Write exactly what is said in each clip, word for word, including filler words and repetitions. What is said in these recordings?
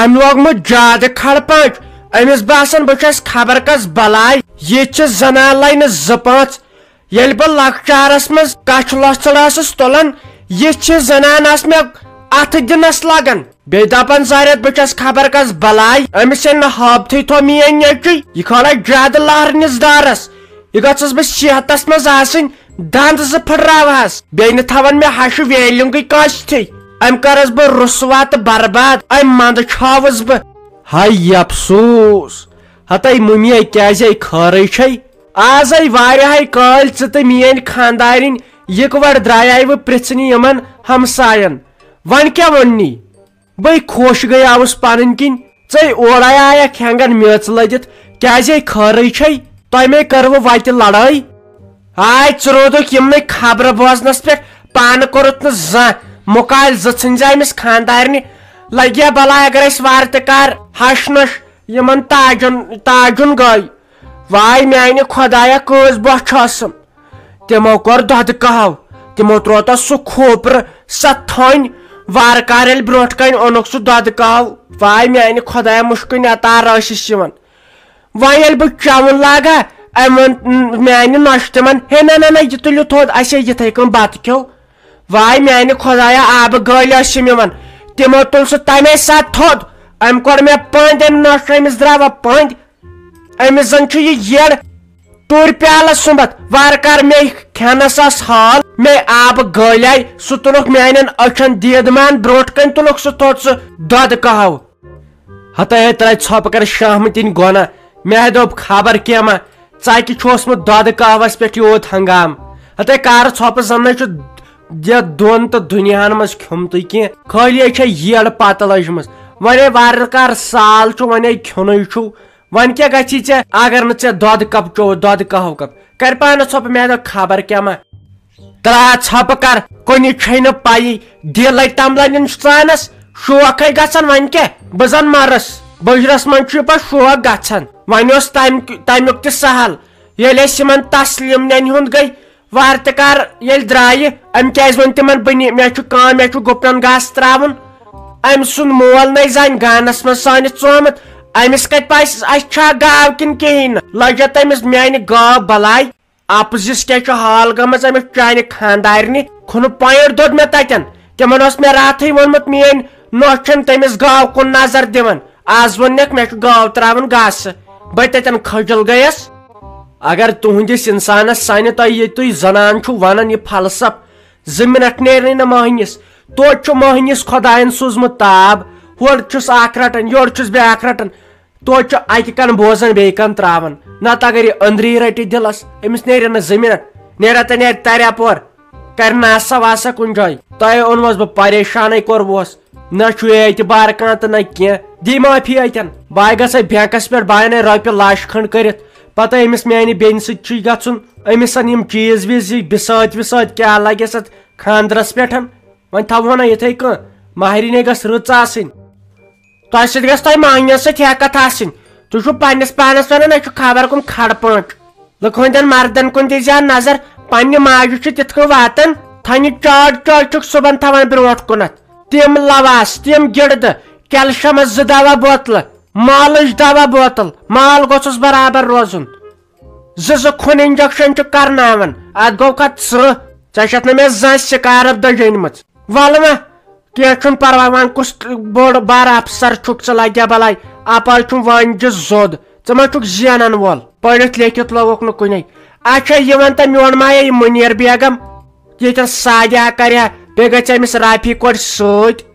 أمۍ لوگمُت زیادٕ کھڑ پانٛچ۔ أمِس باسان بہٕ چھَس خبر کس بلاے۔ یہِ چھِ زنان لاینہٕ زٕ پانٛژھ۔ ییٚلہِ بہٕ لۄکچارس منٛز کچھ لۄژھڑ ٲسٕس تُلان، یہِ چھِ زنان آسہٕ مےٚ اتھٕ دِنس لگان۔ بیٚیہِ دپان زارٮ۪تھ بہٕ چھَس خبر کس بلاے، أمِس ییٚلہِ نہٕ ہٲبتھٕے تھوٚو میٲنۍ نیٚچوٗ، یہِ کھالہ زیادٕ لہرنِس دارس۔ یہِ گٔژھٕس بہٕ صحتس منٛز آسٕنۍ، دند زٕ پھٕٹراوہس۔ بیٚیہِ نہٕ تھاوان مےٚ ہشہِ ویلِنگٕے کٲنٛسہِ تھی۔ أمۍ کٔرٕس بہٕ رسوا تہٕ برباد، أمۍ منٛدٕ چھاوُس بہٕ۔ ہاے افسوس، ہتے مُمے کیازے خٲرٕے چھے؟ آز آے واریاہے کٲلۍ ژٕ تہٕ میٲنۍ خاندارِنۍ یِکوَٹہٕ درٛایاے وٕ پرٛژھنہِ یِمن ہمساین۔ وۄنۍ کیٛاہ ووٚننی؟ بے خۄش گٔیاوُس پنٕنۍ کِنۍ، ژے اورے آیکھ ہٮ۪نٛگن میژ لٔدِتھ، کیازے خٲرٕے چھے؟ تۄہہِ مے کٔروٕ وتہِ لڑٲے؟ آے ژٕ روٗدُکھ یِمنٕے خبرٕ بوزنس پٮ۪ٹھ، پانہٕ کوٚرُتھ نہٕ زانٛہہ مُکالۍ زٕ ژھٕنۍ زِ أمِس خاندارنہِ۔ لگیا بلاے اگر أسۍ وارٕ تہِ کار ہش نۄش یِمن تاجن تاجُن گٔے۔ واے میانہِ خۄدایا، کٲژ بۄچھِ ٲسٕم۔ تِمو کوٚر دۄدٕ کہو، تِمو تروو تتھ سُہ کھوپرٕ، سۄ تھٔنۍ۔ وارٕ کارٕ ییٚلہِ برونٛٹھ کنہِ اوٚنُکھ سُہ دۄدٕ کہو، واے میانہِ خۄدایا، مُشکٕے نٮ۪تار ٲسِس یِوان۔ وۄنۍ ییٚلہِ بہٕ چٮ۪وُن لاگہٕ ہا، أمۍ ووٚن میانہِ نۄشہِ تِمن، "ہے نہ نہ نہ، یہِ تُلِو تھوٚد، اسے یِتھے کٔنۍ بتہٕ کھیوٚو۔" واے میانہِ خۄدایا، آبہٕ گٲلۍ ٲسِم یِوان۔ تِمو تُل سُہ تمے ساتہٕ تھوٚد۔ أمۍ کوٚر مےٚ پٔنٛدۍ، أمۍ نۄشہِ أمِس درٛاوا پٔنٛدۍ۔ أمِس زن چھُ یہِ یٔڑ ٹوٗرۍ پیالس سُمبتھ۔ وارٕ کارٕ مے کھٮ۪نس آس حال، مے آبہٕ گٲلۍ آے، سُہ تُلُکھ میانٮ۪ن أچھن دیٖدمان برونٛٹھ کنہِ تُلُکھ سُہ تھوٚد سُہ دۄدٕ کہو۔ ہتے ہے ترٛایہِ ژھۄپہٕ کر شاہمہٕ تِنۍ گۄنہ۔ مےٚ ہے دوٚپ خبر کینٛہہ ما، ژکہِ چھُ اوسمُت دۄدٕ کہوس پٮ۪ٹھ یوٗت ہنگام۔ ہتے کر ژھۄپہٕ، زن نَے چھُ یتھ دۄن تہٕ دُنیاہن منٛز کھیوٚمتُے کینٛہہ۔ خٲلی ہے چھےٚ یٔڑ پتہٕ لٔجمٕژ۔ وۄنۍ ہے وارٕ کار سال چھُ، وۄنۍ ہے کھیوٚنُے چھُ۔ وۄنۍ کیٛاہ گژھی ژےٚ اگر نہٕ ژےٚ دۄدٕ کپ چوٚوُتھ، دۄدٕ کہوٕ کپ؟ کر پانس ژھۄپہٕ، مےٚ دوٚپ خبر کیٛاہ ما۔ ترٛاو ژھۄپہٕ کر، کُنہِ چھے نہٕ پَیی۔ دِلے تمبلن اِنسانس شوقے گژھان، وۄنۍ کیٛاہ؟ بہٕ زن مرس۔ بُجرس منٛز چھُ یہِ پتہٕ شوق گژھان۔ وۄنۍ اوس تمہِ، تمیُک تہِ سہل۔ ییٚلہِ أسۍ یِمن تسلیٖم نٮ۪نہِ ہُنٛد گٔے، وارٕ تہِ کار ییٚلہِ درٛایہِ، أمۍ کیٛازِ ووٚن تِمن بہٕ نہِ-، مےٚ چھُ کٲم، مےٚ چھُ گُپنن گاسہٕ ترٛاوُن؟ أمۍ سُنٛد مول نے زانہِ گانس منٛز سٲنِس ژومُت۔ أمِس کتہِ پزِ اَسہِ چھا گاو کِنہٕ کِہیٖنۍ نہٕ؟ لٔجا تٔمِس میانہِ گاو بلاے۔ اپزِس کیٛاہ چھُ حال گٔمٕژ أمِس چانہِ خاندارنہِ؟ کھُنہٕ پۄیِنٛٹ دوٚد مےٚ تتٮ۪ن۔ تِمن اوس مےٚ راتھٕے ووٚنمُت میٲنۍ نۄش چھَنہٕ تٔمِس گاو کُن نظر دِوان۔ از ووٚننکھ مےٚ چھُ گاو ترٛاوُن گاسہٕ۔ بہٕ تتٮ۪ن کھٔجل گٔیَس۔ اگر تُہنٛدِس انسانس سنہِ تۄہہِ یہِ تُہۍ زنان چھِو ونان یہِ فلسف، زٕ منٹ نیرنٕے نہٕ مٔہنِس۔ توتہِ چھُ مٔہنِس خۄداین سوٗزمُت تاب۔ ہورٕ چھُس اکھ رٹان، یورٕ چھُس بیٛاکھ رٹان۔ توتہِ چھُ اکہِ کن بوزان، بیٚیہِ کن تراوان۔ نتہٕ اگر یہِ أنٛدری رٹہِ دِلس، أمِس نیرِ نہٕ زٕ منٹ۔ نیرا تہٕ نیرِ ترِ اپور، کرِ ناسا واسا کُنہِ جایہِ۔ تۄہہِ اوٚنوس بہٕ پریشانٕے کوٚروس۔ نہ چھُ اعتبار کانٛہہ تہٕ نہ کینٛہہ۔ دی معٲفی اتٮ۪ن۔ بہٕ گژھے بینکس پٮ۪ٹھ، بہٕ انَے رۄپیہِ لچھ کھنڈ کٔرِتھ۔ پتہٕ أمِس میانہِ بیٚنہِ سۭتۍ چھُے گژھُن۔ أمِس ان یِم چیٖز ویٖز، یہِ بِسٲتۍ وِسٲتۍ کیٛاہ لگٮ۪س اتھ خاندرس پٮ۪ٹھ۔ وۄنۍ تھاوہو نہ یِتھے کٔنۍ۔ مہرِنۍ گژھِ رٕژ آسٕنۍ۔ تۄہہِ سۭتۍ گژھِ تۄہہِ مہنِس سۭتۍ ہیکتھ آسٕنۍ۔ تُہۍ چھِو پننِس پانس ونان، أسۍ چھِ خبر کُم کھڑ پانٛچ۔ لُکہٕ ہٕنٛدٮ۪ن مردن کُن تہِ زیادٕ نظر، پننہِ ماجہِ چھِ تِتھ کٔنۍ واتان، تھنہِ چاڑ چاڑ چھُکھ صُبحن تھاوان برونٛٹھ کُنتھ۔ تِم لواس، تِم گِردٕ، کیلشمس زٕ دوا بوتلہٕ، مالٕچ دوا بوتل، مال گوٚژھُس برابر روزُن۔ زٕ زٕ کھُن انجیکشن چھُ کرناوان، اتھ گوٚو کتھ ژٕ؟ ژےٚ چھَتھ نہٕ مےٚ زانٛہہ سکارف دٔج أنمٕژ۔ ولہٕ وۄنۍ، کینٛہہ چھُنہٕ پرواے، وۄنۍ کُس بوٚڑ بار افسر چھُکھ ژٕ، لگیا بلاے؟ اپٲرۍ چھُم وٲنجہِ زوٚد، ژٕ ما چھُکھ زینن وول؟ پٔرِتھ لیکھِتھ لوگُکھ نہٕ کُنے۔ اچھا، یہِ وَن تہٕ، میون ما یہِ مُنیر بیگم، ییٚتٮ۪ن سادیا کرِ ہا، بیٚیہِ گژھِ أمِس رافی کورِ سۭتۍ۔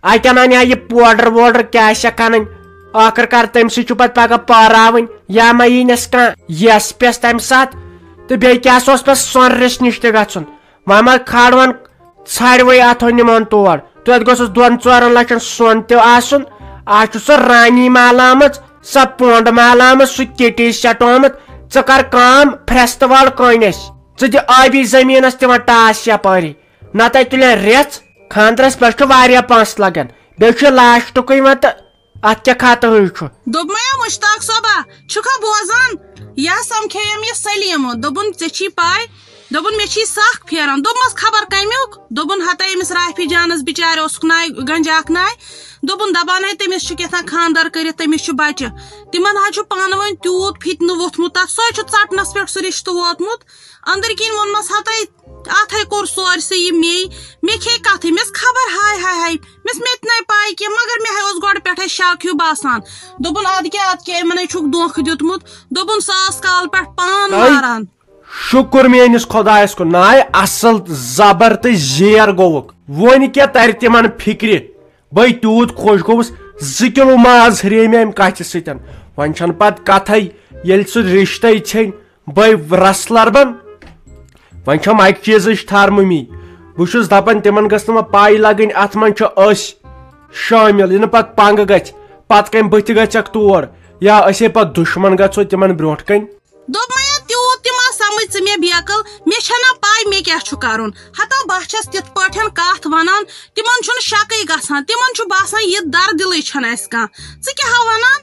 اتٮ۪ن انہِ ہا یہِ پوڈر ووڈر کیٛاہ آسہِ ہا کھنٕنۍ، ٲخٕر کار تٔمۍ سٕے چھُ پتہٕ پگاہ پاراوٕنۍ، یا ما یی نس کانٛہہ یس پٮ۪س تمہِ ساتہٕ۔ تہٕ بیٚیہِ کیٛاہ سا اوس پتہٕ سۄنرِس نِش تہِ گژھُن؟ وۄنۍ ما کھالون ژھرِ وۄنۍ اتھو نِمون تور؟ توتہِ گوٚژھُس دۄن ژورن لچھن سۄن تہِ آسُن۔ از چھُ سۄ رانی مالامٕژ، سۄ پونڈ مالامٕژ، سُہ کِٹی سیٹ آمُت۔ ژٕ کر کٲم، پھرستہٕ وال کٲنۍ اسہِ۔ ژٕ دِ ٲبی زٔمیٖنس تہِ وۄنۍ ٹاس یپٲری، نتہٕ تُلہِ ریژھ۔ خاندرس پٮ۪ٹھ چھُ واریاہ پونٛسہٕ لگان، بیٚیہِ چھُ لاسٹُکُے وۄنۍ تہٕ اتھ کیٛاہ خطہٕے چھُ؟ دوٚپمَے ہا مشتاق صٲبا، چھُکھا بوزان؟ یا سمکھیٚیَم یہِ سلیٖمہٕ، دوٚپُن، "ژےٚ چھی پَے، دوٚپُن، "مےٚ چھِ یہِ سَکھ پھیران۔" دوٚپمَس، "خبر کَمیُک؟" دوٚپُن، "ہَتَے أمِس رافی جانَس بِچارِ اوسُکھ ناے گنجہِ اَکھ ناے۔" دوٚپُن، "دَپان ہے تٔمِس چھُ کیٛاہ تام خانٛدر کٔرِتھ، تٔمِس چھُ بَچہِ۔" تِمَن حظ چھُ پانہٕ ؤنۍ تیوٗت فِتنہٕ ووٚتھمُت تَتھ، سُہ حظ چھُ ژَٹنَس پٮ۪ٹھ سُہ رِشتہٕ ووتمُت۔ أنٛدٕرۍ کِنۍ ووٚنمَس، "ہَتَے اَتھَے کوٚر سورسٕے یہِ مے، مےٚ کھے کَتھٕے۔" مےٚ ٲس خبر، ہاے ہاے ہاے، مےٚ ٲس مےٚ تہِ نَے پَے کینٛہہ، مگر مےٚ ہَے اوس گۄڈٕ پٮ۪ٹھَے شَک ہیوٗ باسان۔ دوٚپُن، "اَدٕ کیٛاہ، اَدٕ کیٛاہ، یِمَن ہے چھُکھ دھوکہٕ دیُتمُت۔" دوٚپُن، "ساس کال پٮ۪ٹھ پان تَے ماران۔" شُکُر میٲنِس خۄدایَس کُن، ناے اَصٕل زَبر تہٕ زیر گوٚوُکھ۔ وۄنۍ کیٛاہ تَرِ تِمَن فِکرِ؟ بٔے تیوٗت خۄش گوٚوُس، زٕ کِلوٗ ماز ہُرے مےٚ اَمہِ کَتھِ سۭتۍ۔ وۄنۍ چھَنہٕ پَتہٕ کَتھَے، ییٚلہِ سُہ رِشتَے ژھیٚنۍ، بٔے رَسلَر بَن۔ وۄنۍ چھَم اَکہِ چیٖزٕچ تھَر مُمی۔ بہٕ چھُس دَپان، تِمَن گٔژھ نہٕ وۄنۍ پَے لَگٕنۍ، اَتھ منٛز چھِ أسۍ شٲمِل، یہِ نہٕ پَتہٕ پَنٛگہٕ گژھِ، پَتہٕ کَمہِ بٕتھِ گژھٮ۪کھ تور، یا أسے پَتہٕ دُشمَن گژھو تِمَن برٛونٛٹھ کَنۍ۔ دوٚپمَے، یوٗت تہِ ما سَمٕجھ ژٕ مےٚ بیقٕل، مےٚ چھَنہ پَے مےٚ کیٛاہ چھُ کَرُن۔ ہتا بہٕ چھَس تِتھ پٲٹھۍ کَتھ وَنان، تِمَن چھُنہٕ شَکٕے گژھان، تِمَن چھُ باسان یہِ دَردِلٕے چھَنہٕ اَسہِ کانٛہہ۔ ژٕ کیٛاہ ہا وَنان؟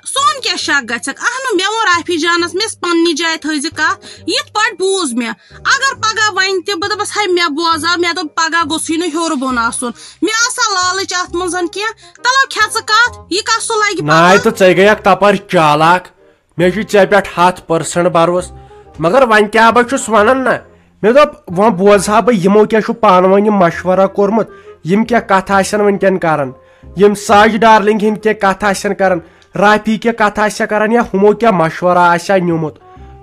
سون کیٛاہ شَک گژھٮ۪کھ؟ اَہنُو، مےٚ ووٚن رافی جانَس، مےٚ ٲس پنٛنہِ جایہِ تھٲیزِ کَتھ، یِتھ پٲٹھۍ بوٗز مےٚ۔ اگر پَگاہ وَنہِ تہِ، بہٕ دَپَس، "ہے، مےٚ بوزاو، مےٚ دوٚپ پَگاہ گوٚژھُے نہٕ ہیوٚر بۄن آسُن۔" مےٚ آسا لالٕچ اَتھ منٛز کینٛہہ؟ تَلو کھےٚ ژٕ کَتھ، یہِ کَس سُہ لَگہِ ناے پَتہ؟ تہٕ ژَے گٔیَکھ تَپٲرۍ چالاک۔ مےٚ چھُ ژےٚ پٮ۪ٹھ ہَتھ پٔرسَنٛٹ بھروسہٕ۔ مگر وۄنۍ کیٛاہ بہٕ چھُس وَنان نہ؟ مےٚ دوٚپ، وۄنۍ بوزٕ ہا بہٕ، یِمو کیٛاہ چھُ پانہٕ ؤنۍ یہِ مَشوَرہ کوٚرمُت، یِم کیٛاہ کَتھٕ آسَن وٕنۍکٮ۪ن کَران، یِم ساجہِ ڈارلِنٛگ ہِنٛدۍ کیٛاہ کَتھٕ آسَن کَران، رافی کیٛاہ کَتھٕ آسہِ ہا کَران، یا ہُمو کیٛاہ مَشوَرہ آسہِ ہا نیوٗمُت،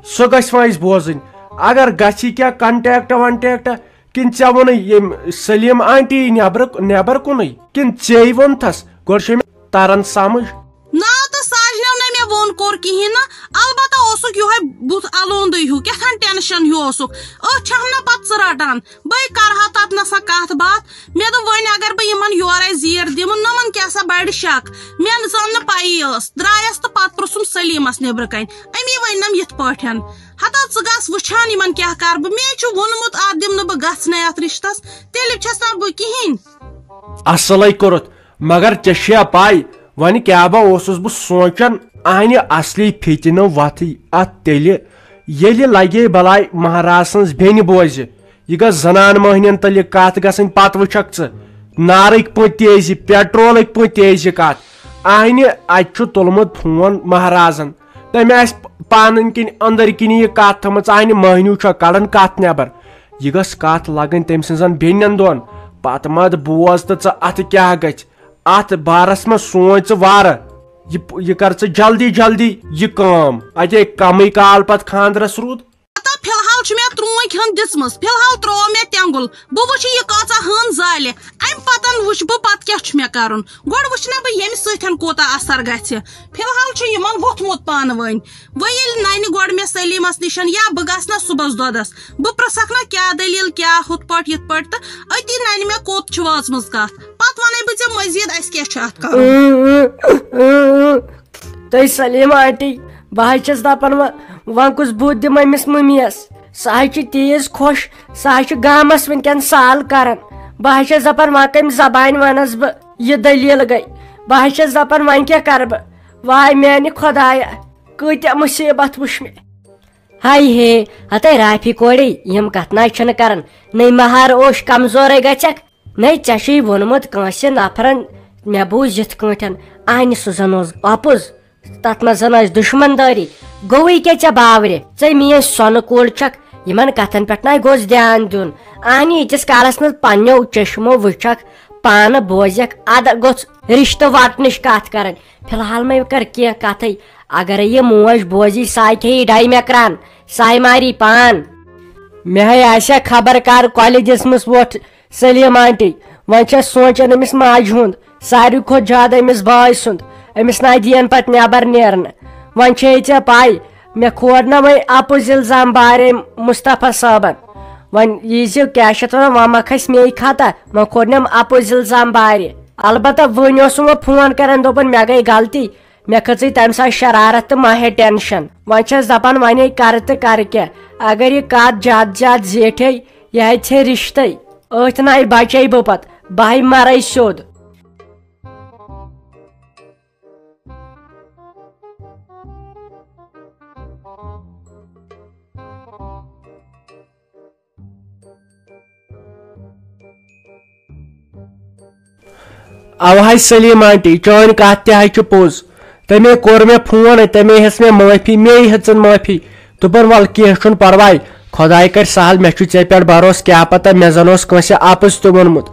سُہ گژھِ وۄنۍ اَسہِ بوزٕنۍ۔ اگر گژھِ کیٛاہ کَنٹیکٹ وَنٹیکٹ، کِنہٕ ژےٚ ووٚنُے ییٚمۍ سلیٖم آنٹی یی نٮ۪برٕ، نٮ۪بر کُنُے؟ کِنہٕ ژےٚ ووٚنتھس؟ گۄڈٕ چھےٚ مےٚ تران سمجھ۔ نا تہٕ ساجنو نے مےٚ ووٚن کوٚر کِہیٖنۍ نہٕ، البتہ اوسُکھ یِہوٚے بُتھ الوندٕے ہیوٗ، کیٛاہ تام ٹینشن ہیوٗ اوسُکھ۔ أتھۍ چھَہَم نہ پتہٕ ژٕ رٹان۔ بٔے کرٕ ہا تتھ نسا کتھ باتھ۔ مےٚ دوٚپ، وۄنۍ اگر بہٕ یِمن یورے زیٖر دِمہٕ، نۄمن کیٛاہ سا بڑِ شک۔ مےٚ نہٕ زن نہٕ پَیی ٲس۔ درٛایس تہٕ پتہٕ پرٛژھُم سلیٖمس نیٚبرٕ کنہِ۔ أمی ؤنۍ نم یِتھ پٲٹھۍ۔ ہتا ژٕ گژھ وٕچھان یِمن کیٛاہ کرٕ بہٕ۔ مے چھُ ووٚنمُت، اتھ دِمہٕ نہٕ بہٕ گژھنَے اتھ رشتس۔ تیٚلہِ چھَس نہ بہٕ کِہیٖنۍ۔ اصلے کوٚرُتھ، مگر ژےٚ چھےٚ پَے، وۄنۍ کیٛاہ با اوسُس بہٕ سونٛچان، اَہنہِ اصلی فِتنہٕ وۄتھٕے اتھ تیٚلہِ، ییٚلہِ لگے بلاے مہراز سٕنٛز بیٚنہِ بوزِ۔ یہِ گٔژھ زنان مٔہنِین تہٕ یہِ کتھ گژھٕنۍ، پتہٕ وٕچھکھ ژٕ نارٕکۍ پٲٹھۍ تیزی، پیٹرولٕکۍ پٲٹھۍ تیزی کتھ۔ اہنہِ اتہِ چھُ تُلمُت فون مہرازن۔ تٔمۍ آسہِ پانہٕ کِنۍ أنٛدٕرۍ کِنی یہِ کتھ تھٲمٕژ، اہنہِ مٔہنیوٗ چھا کڑان کتھ نٮ۪بر۔ یہِ گٔژھ کتھ لگٕنۍ تٔمۍ سٕنٛزن بیٚنٮ۪ن دۄن۔ پتہٕ مت بوز تہٕ ژٕ اتھٕ کیٛاہ گژھِ۔ اتھ بارس منٛز سونچ ژٕ وارٕ۔ یہِ، یہِ کر ژٕ جلدی جلدی یہِ کٲم۔ اتے کمٕے کال پتہٕ خاندرس روٗد۔ ہتا فی الحال چھُ مےٚ ترٛوٗنٛکۍ ہن دِژمٕژ، فی الحال ترٛوو مےٚ تٮ۪نٛگُل۔ بہٕ وٕچھٕ یہِ کۭژاہ ہن زالہِ، امہِ پتن وٕچھٕ بہٕ پتہٕ کیٛاہ چھُ مےٚ کرُن۔ گۄڈٕ وٕچھٕ نا بہٕ ییٚمہِ سۭتۍ کوٗتاہ اثر گژھِ۔ فی الحال چھُ یِمن ووٚتھمُت پانہٕ ؤنۍ۔ وۄنۍ ییٚلہِ ننہِ گۄڈٕ مےٚ سلیٖمس نِشن یا بہٕ گژھٕ نا صُبحس دۄدس، بہٕ پرٛژھکھ نا کیٛاہ دٔلیٖل، کیٛاہ ہُتھ پٲٹھۍ یِتھ پٲٹھۍ، تہٕ أتی ننہِ مےٚ کوٚت چھِ وٲژمٕژ کتھ۔ پتہٕ ونَے بہٕ ژےٚ مزید اسہِ کیٛاہ چھُ اتھ کرُن۔ تُہۍ سلیمہ آنٹی، بہٕ حظ چھَس دَپان وۄنۍ، وۄنۍ کُس بُتھ دِمہٕ أمِس مٔمیَس؟ سۄ حظ چھِ تیٖژ خۄش، سۄ حظ چھِ گامَس وٕنکٮ۪ن سال کران۔ بہٕ حظ چھَس دَپان وۄنۍ کَمہِ زبانہِ وَنَس بہٕ یہِ دٔلیٖل گٔے؟ بہٕ حظ چھَس دَپان وۄنۍ کیٛاہ کَرٕ بہٕ؟ واے میٛانہِ خۄدایا، کۭتیٛاہ مُصیٖبت وٕچھ مےٚ۔ ہاے ہے، ہتے رافی کورے، یِم کتھ نہ چھنہٕ کران۔ نٔے مہار اوش کمزورے گژھکھ۔ نٔے ژےٚ چھُے ووٚنمُت کٲنٛسہِ نفرن، مےٚ بوٗز یِتھ کٲٹھۍ، اہنہِ سُہ زن اوس اپُز، تتھ منٛز زن ٲس دُشمن دٲری۔ گوٚوٕے کیٛاہ ژےٚ باورِ؟ ژے میٲنۍ سۄنہٕ کُلۍ چھکھ، یِمن کتھن پٮ۪ٹھ نہ گوٚژھ دیان دیُن۔ اہنہِ ییٖتِس کالس نہٕ پننیو چشمو وٕچھکھ، پانہٕ بوزکھ، ادٕ گوٚژھ رشتہٕ وٹنٕچ کتھ کرٕنۍ۔ فی الحال مہ کر کینٛہہ کتھٕے۔ اگرے یہِ موج بوزی، ساے کھیٚیہِ ڈاے مےٚ کران، ساے ماری پان۔ مےٚ ہے آسہِ ہا خبر کر کۄلہِ دِژمٕژ وۄٹھ سلیٖم آنٹی۔ وۄنۍ چھَس سونٛچان أمِس ماجہِ ہُنٛد، ساروی کھۄتہٕ زیادٕ أمِس بٲے سُنٛد۔ أمِس نہ دِین پتہٕ نٮ۪بر نیرنہٕ۔ وۄنۍ چھے ژےٚ پاے، مےٚ کھور نہ وۄنۍ اپُز الزام بارے مصطفیٰ صٲبن۔ وۄنۍ یی زِ کیٛاہ چھِ اتھ ونان، وۄنۍ ما کھسہِ مے خطا، وۄنۍ کھور نم اپُز الزام بارِ۔ البتہ وۄنۍ اوسُم وۄنۍ فون کران، دوٚپُن مےٚ گٔے غلطی، مےٚ کھٔژٕے تَمہِ ساتہٕ شرارت تہٕ ماہے ٹینشن۔ وۄنۍ چھَس دَپان وۄنۍ ہے کَرٕ تہٕ کَرٕ کیٛاہ؟ اگر یہِ کَتھ زیادٕ زیادٕ زیٖٹھے، یہِ ہے ژھے رِشتَے۔ أتھۍ ناے بَچے بہٕ پَتہٕ، بہٕ ہے مَرَے سیوٚد۔ اوہاے سلیم آنٹی، چٲنۍ کتھ تہِ ہاے چھِ پوٚز۔ تٔمے کوٚر مےٚ فون، تٔمے ہیٚژ مےٚ معٲفی، مے ہیٚژٕن معٲفی۔ دوٚپُن، "ول، کینٛہہ چھُنہٕ پرواے، خۄداے کرِ سہل، مےٚ چھُ ژےٚ پٮ۪ٹھ بھروسہٕ، کیٛاہ پتہ مےٚ زن اوس کٲنٛسہِ اپُز تہِ ووٚنمُت۔"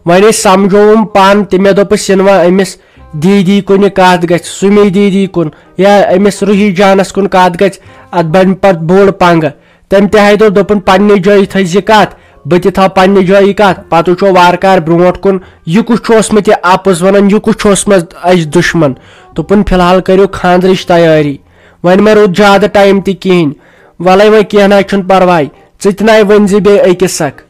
وۄنۍ أسۍ سمجھووُم پانہٕ تہِ، مےٚ دوٚپُس، "یِنہٕ وۄنۍ أمِس دیدی کُنہِ کتھ گژھِ، سُمی دیدی کُن یا أمِس روحی جانس کُن کتھ گژھِ، اتھ بنہِ پتہٕ بوٚڑ پنگہٕ۔" تٔمۍ تہِ ہاے دوٚپ، دوٚپُن، "پننہِ جایہِ تھٲیزِ کتھ، بہٕ تہِ تھاوٕ پننہِ جایہِ کتھ، پتہٕ وٕچھو وارٕ کارٕ برونٛٹھ کُن، یہِ کُس چھُ اوسمُت یہِ اپُز ونان، یہِ کُس چھُ اوسمُت اسہِ دُشمن؟" دوٚپُن، "فی الحال کٔرِو خانٛدرٕچ تیٲری، وۄنۍ ما روٗد زیادٕ ٹایم تہِ کِہینۍ، ولے وۄنۍ کینٛہہ نہ چھُنہٕ پرواے، ژٕ تہِ ناے ؤنۍ زِ بیٚیہِ أکِس اکھ۔"